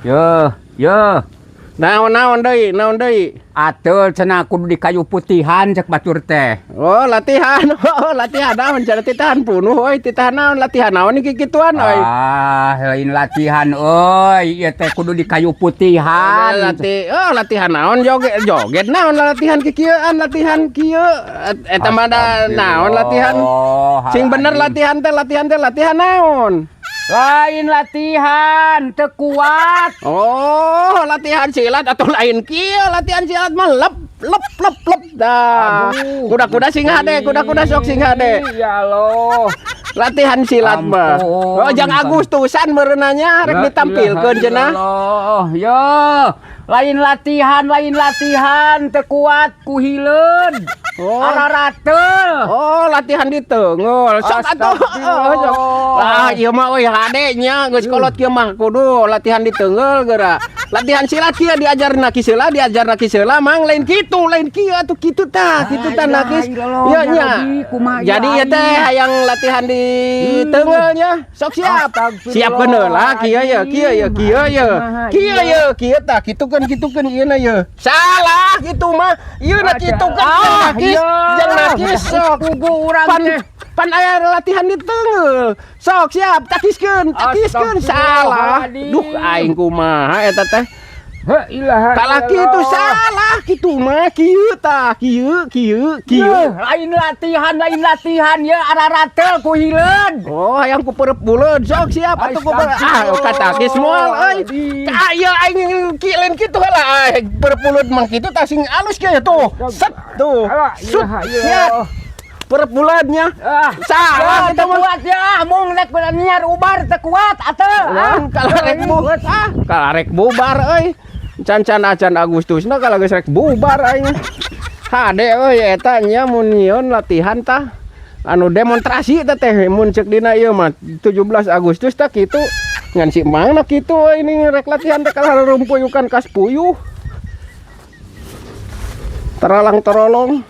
Yo, yo. Naon, naon deui, naon deui? Ateul cenah kudu di kayu putihan cek batur teh. Oh, latihan. Oh, latihan naon cenah, titahan bunuh euy, titahan naon, latihan naon iki kituan euy? Ah, lain latihan euy, ieu teh kudu di kayu putihan. Oh, latihan naon, joget joget naon, latihan kikieuan, latihan kieu eta mah da naon latihan? Sing bener latihan teh, latihan teh latihan naon? Lain latihan, teu kuat. Oh, latihan silat atau lain kieu, latihan silat mah lep lep lep lep dah. Aduh. Kuda-kuda sing hade, kuda-kuda sok sing hade. Ya Allah. Latihan silat mah. Ampun. Oh, jang Agustusan meureunanya rek ditampilkeun cenah. Allah. Yo, lain latihan, lain latihan, teu kuat ku hileud. Oh. Ararateul. Oh, latihan di teunggeul. Sok atuh. Oh, sok. Lah, ieu mah euy hade nya, geus kolot kieu mah kudu latihan di teunggeul geura. Latihan silat kieu diajar nakis heula, diajar nakis heula, Mang, lain kitu, lain kieu atuh, kitu tah, kitu tah nakis. Ieu nya. Jadi ieu teh hayang latihan di teunggeul nya. Sok siap. Siapkeun heula kieu ye, kieu ye, kieu ye. Kieu ye, kieu tah, kitukeun, kitukeun ieu na ye. Salah kitu mah. Ieu na kitukeun nakis, jang nakis sok. Kugu urang Pan teh. Pan aya latihan di teunggeul. Sok siap, takiskeun, takiskeun, salah. Duh, aing kumaha eta teh? Ha ilaha. Kalah kitu salah kitu mah, kieu tah, kieu kieu kieu. Lain latihan, lain latihan ya, ararateul ku hileud. Oh, hayang ku perep buleud. Sok siap atuh ku perep. Ah, katakis moal euy. Ka ieu aing ki lain kitu heula. Ah, perep buleud mah kitu tah, sing alus kieu tuh. Set tuh. Sut, siap. Perep buleudnya. Ah, Salah teu kita mah. Kuat ya, mung rek nyiar ubar teu kuat atuh. Ah, kalau rek bubar, ah, kalau rek bubar euy. Can-can acan Agustusna kalau geus rek bubar aing. Hade euy eta nya mun nyieun latihan tah. Anu demonstrasi teh teh mun ceuk dina ieu mah 17 Agustus tah kitu. Ngan si Mang na kitu euy, ini rek latihan teh kalah rumpuyukan kas puyuh. Teralang terolong.